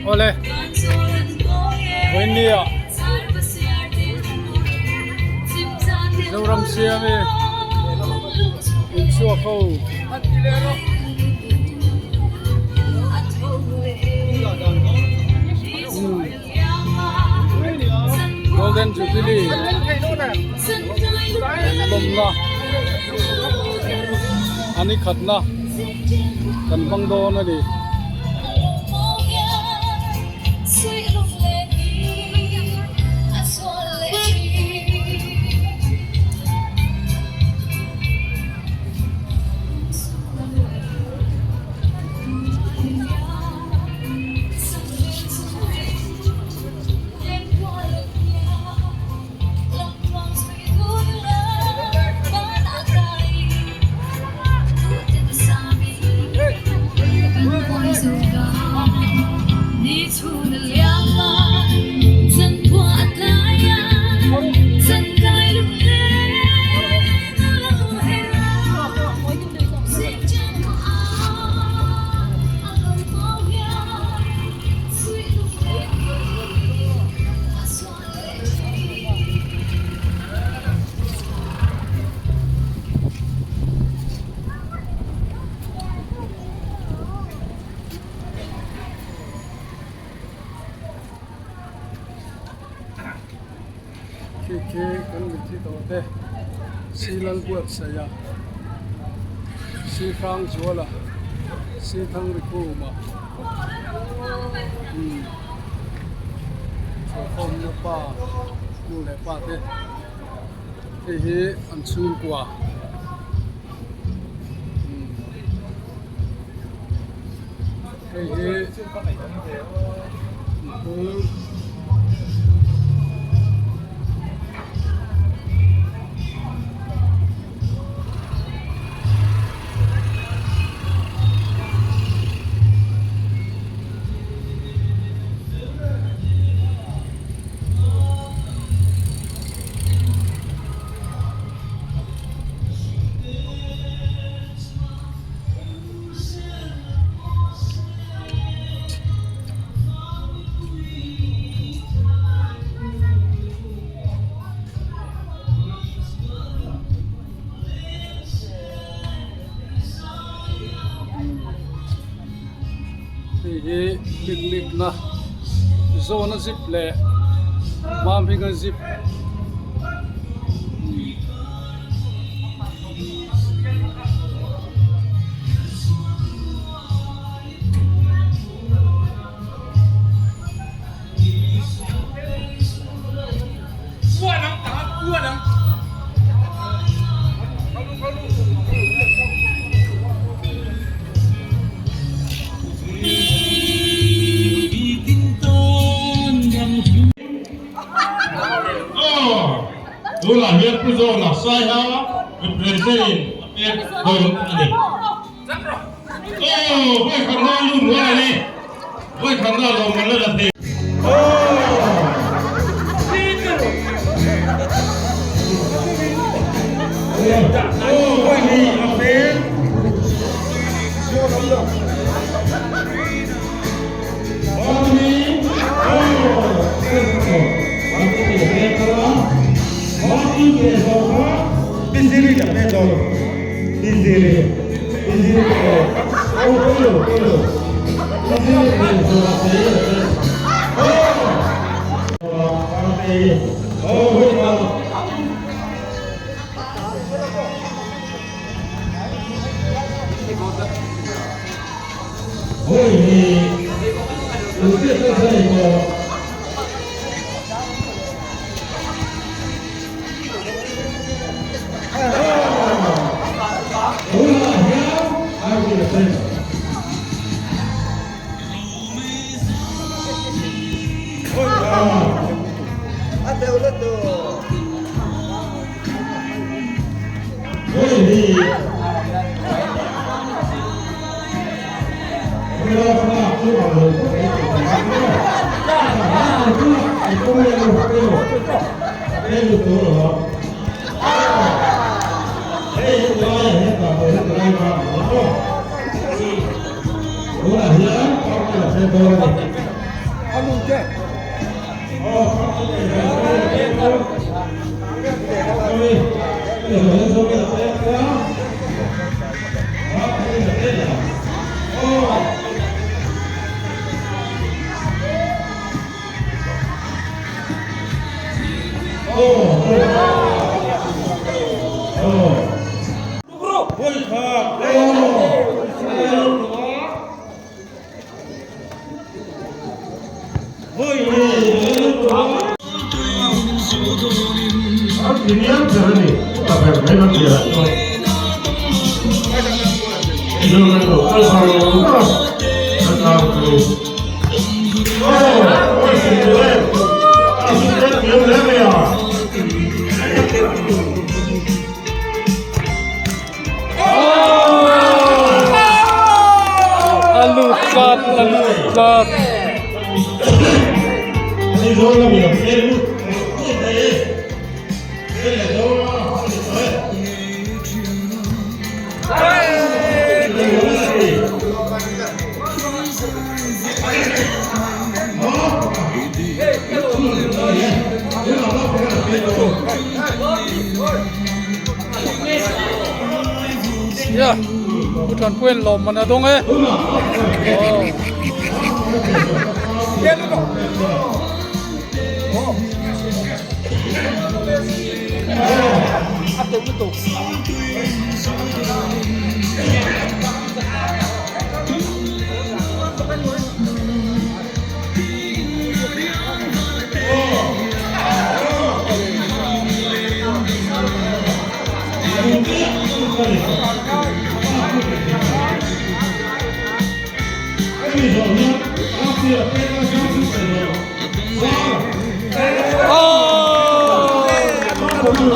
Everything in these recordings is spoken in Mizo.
Awle vawinia Zoram siami inchhuak ho Golden Jubilee lawmna a ni khatna kan hmang dawn a ni. Khi khi kan mitthi tawh te Silal buatsaih a Sihrangzuala Sithangrikhuma umm chhuahkhawmna pa nu leh pa te hei hi an chhungkua umm hei hi mipui. Hei hi picnic na zawn a zip leh mam hming a zip Tunah hian Pu Zawna Saiha represent in a pek dawn a ni. Aw, vawikhatna a lut rual a ni. Vawikhatna a lawm an la la thei. A lut tlat a lut tlat. Ya, Pu Thanpuia'n lawmman a dawng e.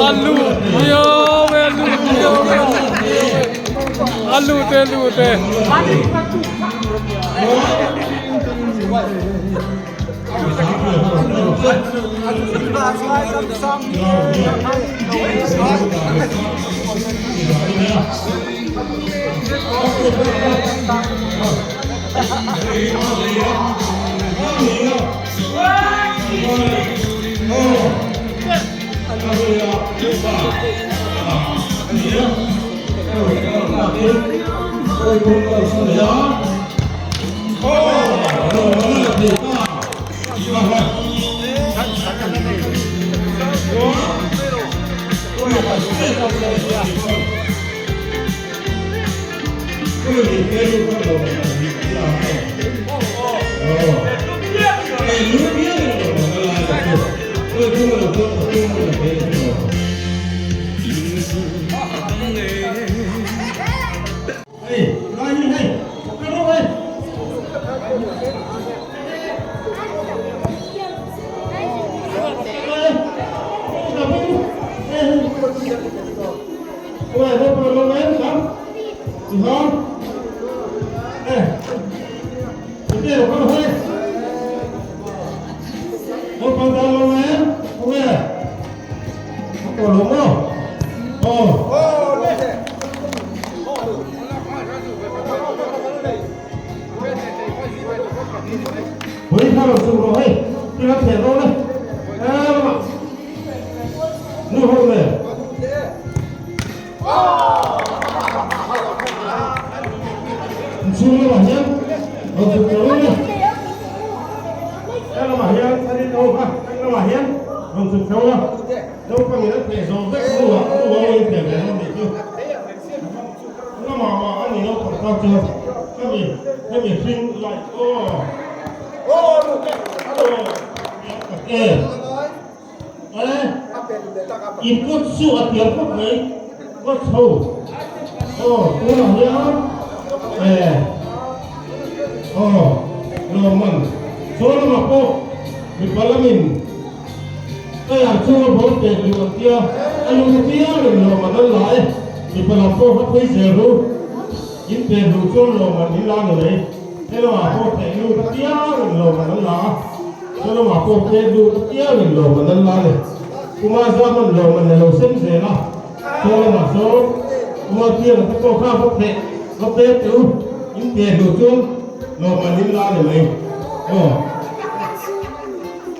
A lut viau e a lut viau e a lut viau e a lut e a lut e.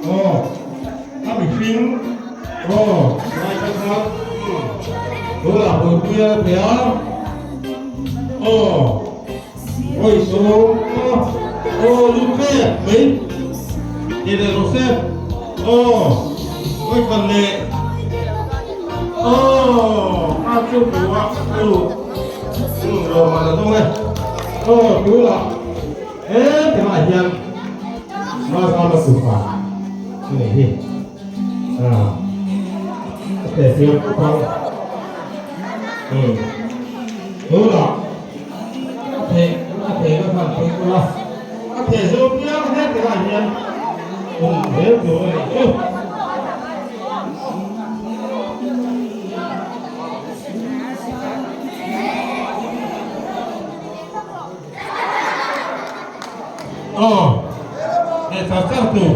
Aw, a mihring, aw, lai kha kha, tunah Bawihpuia a pe a, aw, vawi sawm, aw, lut ve mai, ti leh rawh se, aw, vawi khat leh, aw, kha chu duh a, a lut, lawmman a dawng e, aw, tunah. He tilai hian Mazama tupa a nih hi. A teh fiam khawp ang. Tunah a theh a thehna khan phei ula, a theh zo piang he tilai hian awm zel tur a nih chu. Aw, leh char char tur.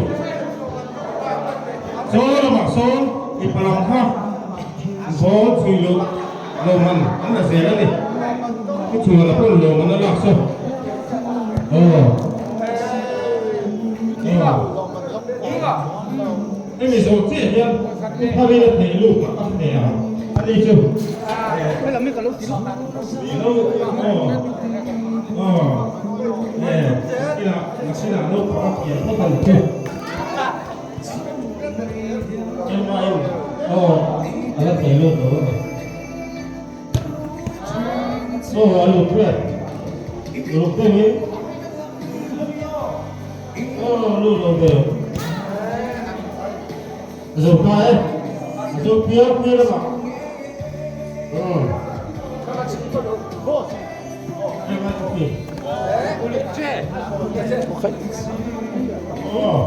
Saw lamah sawn mipa lam kha ball chhui luh lawmman an la zel a ni. Pu Chhuana pawn lawmman a lak saw. Aw, aw. Hemi zawh chiah hian Pu Tharin a theh lut a theh ang a ni chu. Lo aw aw e nakinah nakinah naupang a pian phawt ang chu. Engmah in aw a la theh lut lo a ni. Aw a lut riat uluk deuhin. Aw lut lo ve. A zo ta e. A zo piar piar a mah. Aw. Aw.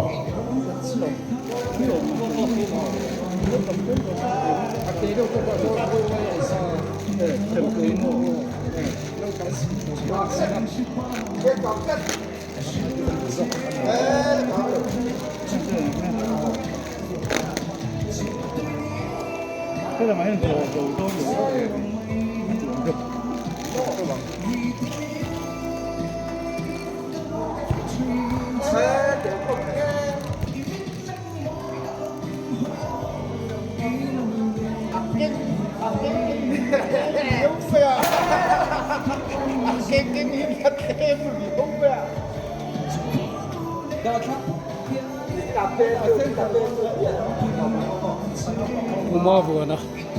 Uma vuana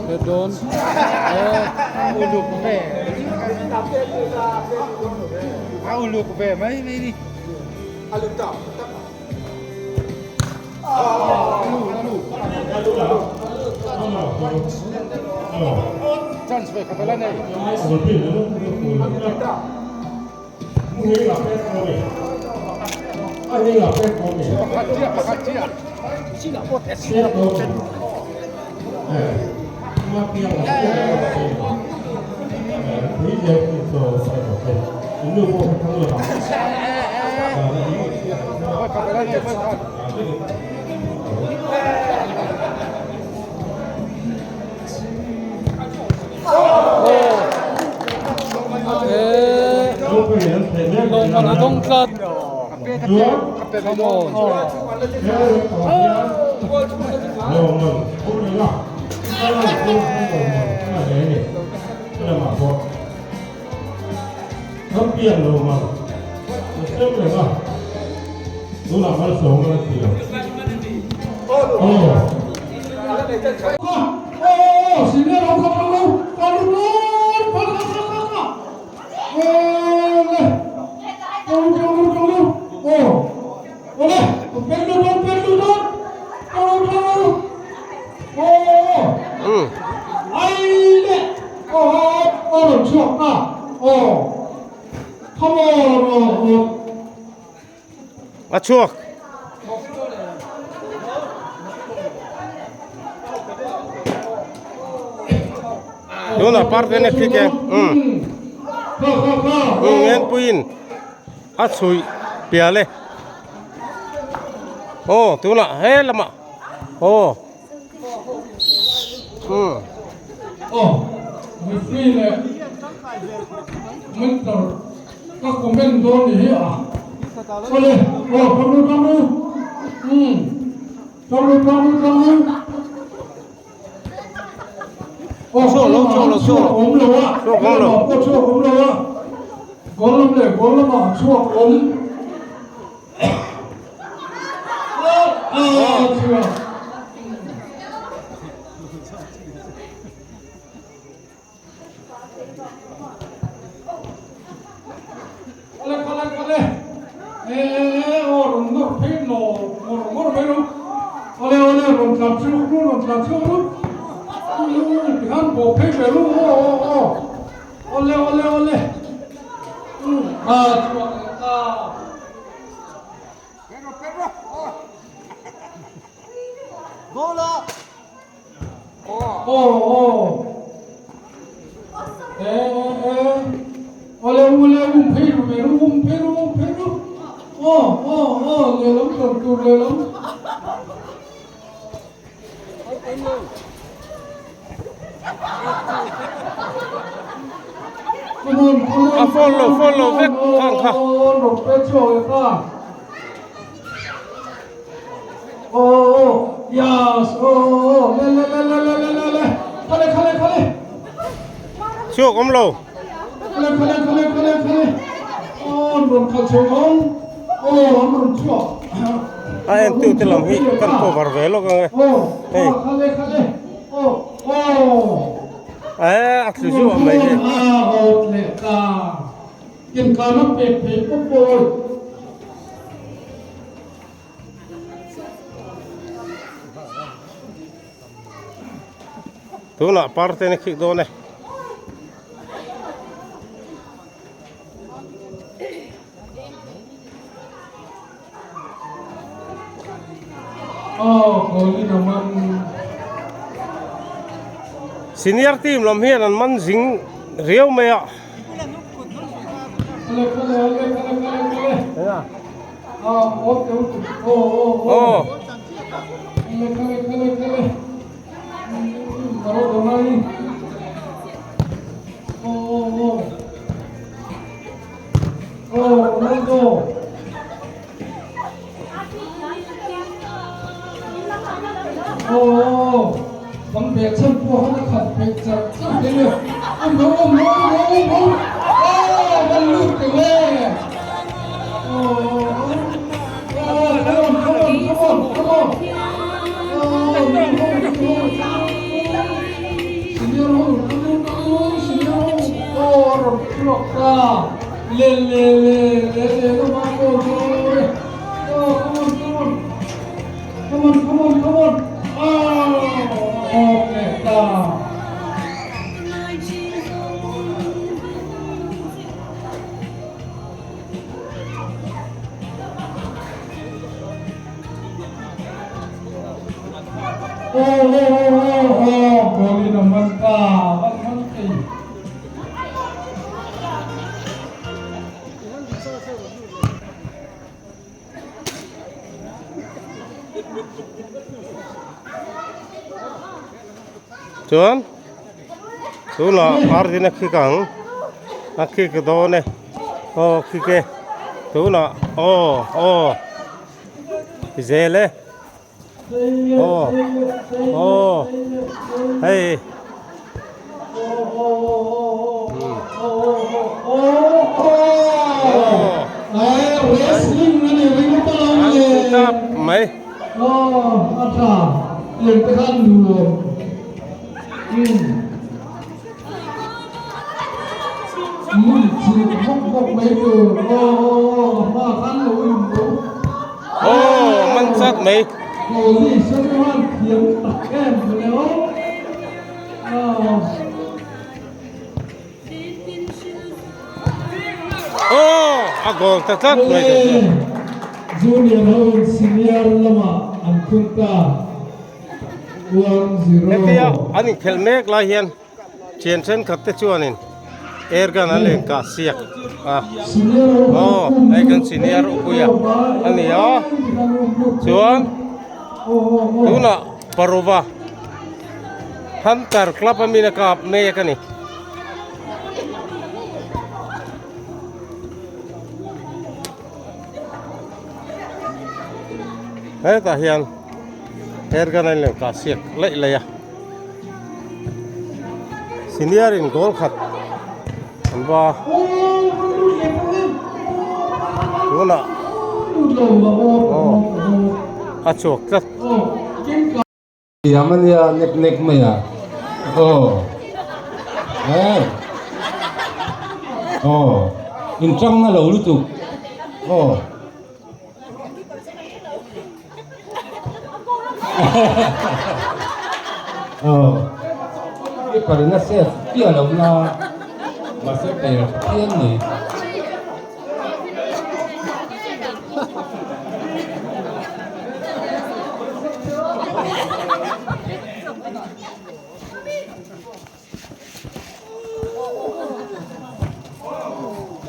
he dawn Lawmman a dawng tlat. Come on. A chhuak. Tunah parte na khik e. Um. Um ngen puiin a chhui pial e. Aw tunah he lamah aw. Um. Aw referee leh mentor ka comment dawn ni hi a. Awle aw kamu kamu. Um. Tlang ru tlang ru tlang ru. Aw Chhuak lo, chhuak lo, chhuak lo. Awm lo a. Chhuak awm lo. Pawh chhuak awm lo a. Goal lam leh goal lamah chhuak awm. Ah, chhuak. Kale kale kale e aw rawn nawr phei lawr ngawr ngawr mai ru awle awle rawn tlan chhuak ru rawn tlan chhuak ru tikhan bawh phei ve ru aw aw aw awle awle awle a chhuak leh ta. Aw aw e e awle awle um phei ru ve ru um phei ru um phei ru aw aw aw lehlam tawrh tur lehlam. Come on come on A phone lo phone lo vek khang kha. Rawn pe chhuak leh ta. Aw aw yes aw aw le le le le le le le khale khale khale Chhuak awm lo. Khale khale khale khale khale aw an rawn khalh chho ang aw an rawn chhuak. A en tu te lam hi kan cover ve lawk ang e. Aw Hei. khale khale aw aw. E a thlu zuah mai hei. A awt leh ta. Inkana pek thei pawp pawl. Tunah parte na khik dawn e. Senior team lam hian an man zing riau mai a. Aw. Chuan tunah Ardina khik ang a khik dawn e aw khik e tunah aw aw zel e aw aw hei. Tap mai. Aw man chat mai. Aw a goal ta tlat mai ta chu. Junior ho in senior lamah an khung ta 1-0. Hetia an inkhelh mek lai hian thian thenkhat te chuanin air gun an lo inkah siak a. Aw hei kan senior upuia a ni a chuan tunah parova. Hunter club a min a kap mek a ni. Hetah hian. Airgun a inlem kah siak laih laih a senior in goal khat an va tunah aw a chhuak tlat. Thiam a nia nek nek mai a aw eh aw inṭangna lo lutuk aw. Aw keeper in a save chiah lo na mahse player tha phian mai.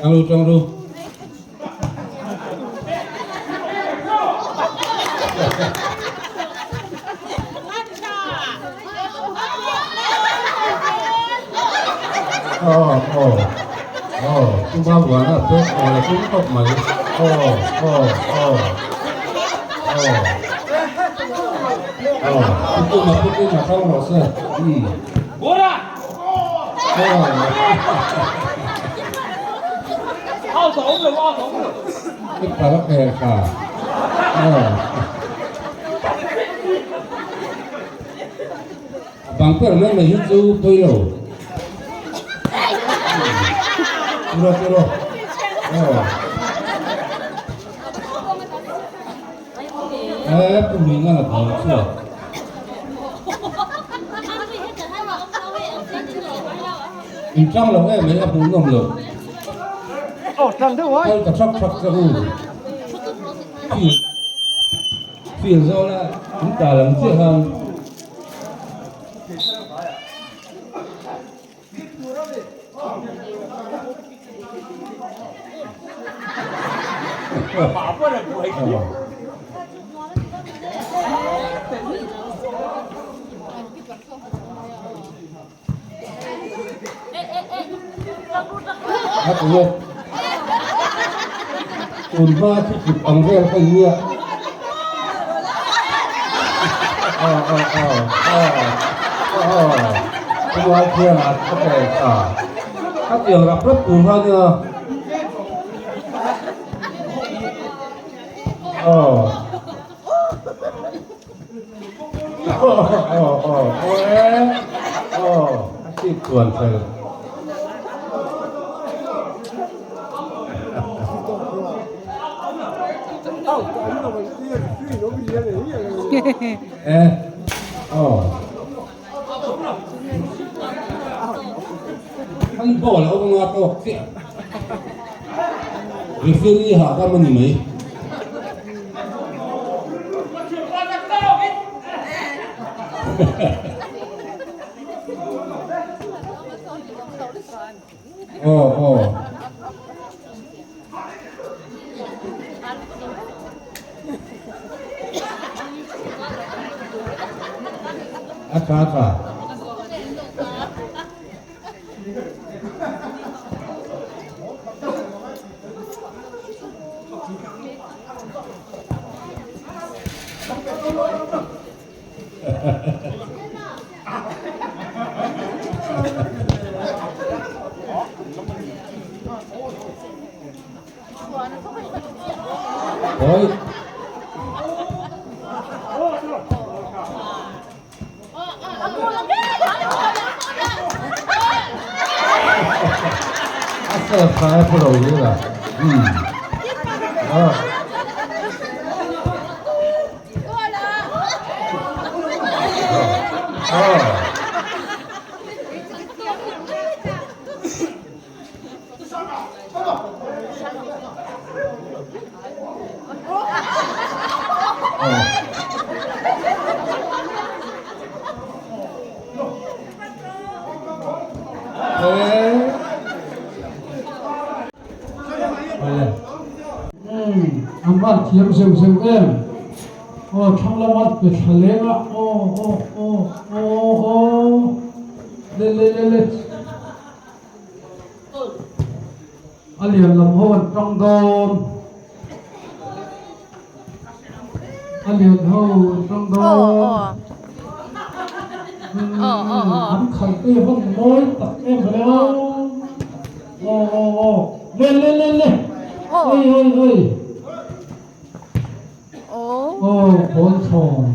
Tang ru tang ru. Aw aw aw chuma buana te aw la tum tawp mai aw aw aw aw aw putuma putuma tang rawh se umm aw Keeper a khel tha aw. A bang ber mai mai hi chu pawi lo. Tiro tiro. Aw. Eh, pu mi nga la thawng chu. In tang lo em mai a hmuh nawm lo. Kal ta thak thak che u. Feel zawn a in tal ang chiah khan. A ti nge tun hma khi tluk ang vel ka nia a a a a a chumai khian a a pel ta a tiang rap rap tur kha nia aw Aw aw aw e aw a chip chuan fel. E aw an ball a awm anga tawk chiah referee hahdam a ni mai. Aw aw. A tha a tha. Oi. A serve kha a phu lo hi la. Umm. Ah. Ah. An van thiam zeuh zeuh em aw thlang lama pe thla leng a aw aw aw aw aw le le le le. A lian lam ho an tang dawn. A lian ho an hrang dawn. An khalh te hi van mawi tak em ve le aw. Aw aw aw. Le le le le. Oi oi oi. Aw khawn chhawn.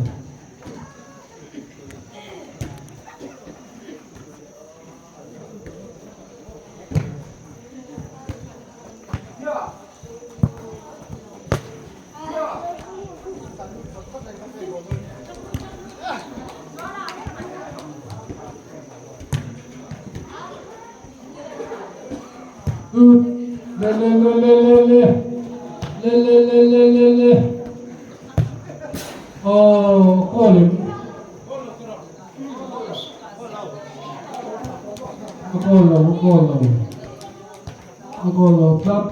Le le le le le le le le le le le le aw kawlin a kawl lo a kawl lo a kawl lo tlat.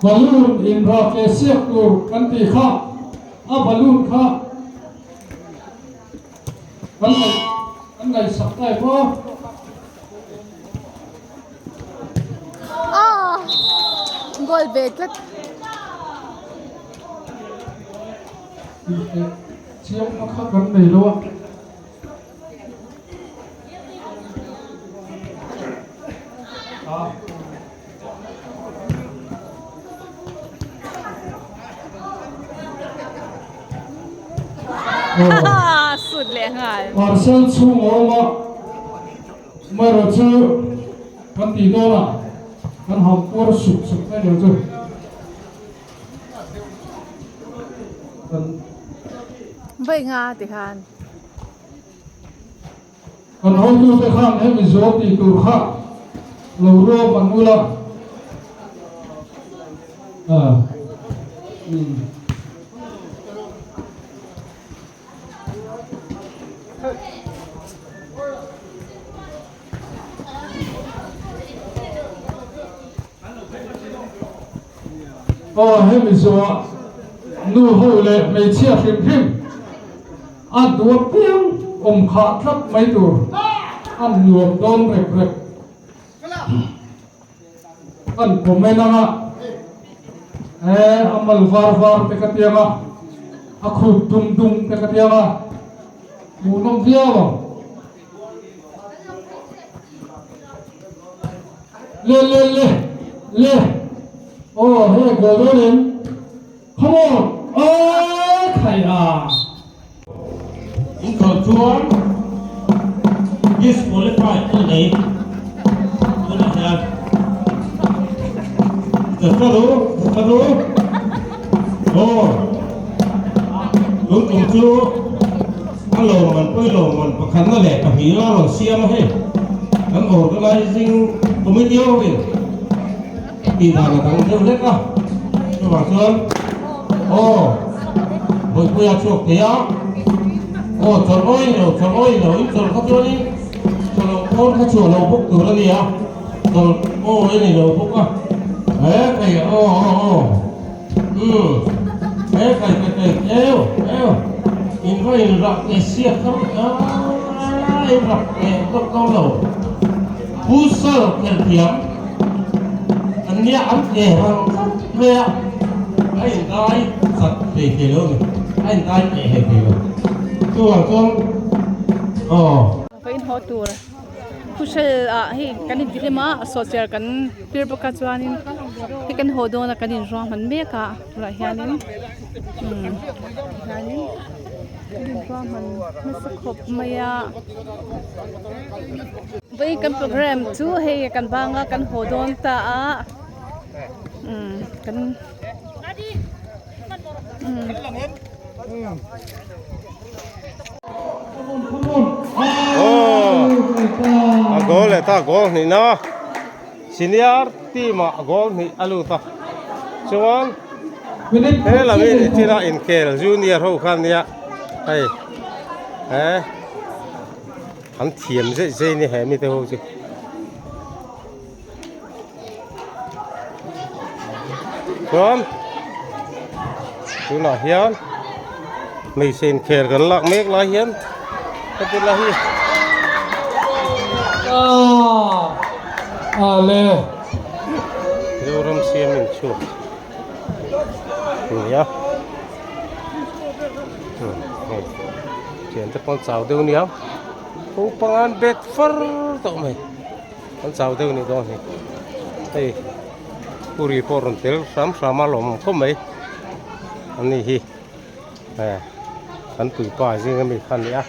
Balloon inrah leh siak tur kan tih kha a balloon kha kan ngaih kan ngaihsak ta em aw. Ah! Goal ve tlat. Chiang na kha kan nei lo a. Sut leh nghal. Parcel chhung a awm a. Amaherawh chu kan tih dawn a, kan han puar suk suk mai lo chu kan. Vawi nga ti khan. Kan hotute khan hemi zawl tih tur kha lo ruam an ul a. Aw hemi zawhah nu ho leh hmeichhia hrim hrim a duah piang awm khah tlat mai tur a nuam dawn rek rek an comment anga e a mal var var te ka tiang a a khup dum dum te ka tiang a hmuhnawm viau ang. Le le le le aw he goal dawn em come on aw khai a. In thawh chuan disqualified a ni tunah hian Zakaru Zakaru aw tun tum chu A lawmman pawi lawmman pakhatna leh pahnihna a rawn siam a hei. Kan organising committee ho in tih dan a dang deuh hlek a. Chuvang chuan aw Bawihpuia chhuak thei a, aw chawlh awi lo chawlh awi lo in chawlh kha chuanin chawlh loh pawn kha chhuah lo bawk tur a ni a, chawlh awi a ni lo bawk a. He thei aw aw aw. Umm he kai kai kai eu eu in va in rak leh siak kha aaa in rak leh dawk dawn lo Futsal khelh thiam an nia an ke rang khawp mai a a in dai chat thei thei lo a ni a in dai teh thei thei lo chuvang chuan aw. Ka in haw tur Futsal ah hei kan intihlim a sawhchiar kan pir bawk a chuanin hei kan haw dawn a kan inruang hman mek a tunah hianin umm hianin kan inruang hman nasa khawp mai a vawiin kan program chu hei kan bang a kan haw dawn ta a umm kan umm. lut a goal hnihna senior team ah goal hnih a lut a chuan he lam hi nichina inkhel junior ho kha ania hei he an thiam zeih zeih a ni he mite ho chu. Chuan tunah hian hmeichhe inkhel kan lak mek lai hian heti lai hi Mizoram siam inchhuak a ni a hei thiante pawh an chau deuh ania naupang an bet far tawh mai. An chau deuh nih dawn hi. Hei puri pawh rawn tel hram hram a lawm khawp mai. An ni hi eh kan puipa zinga mi kha a ni a.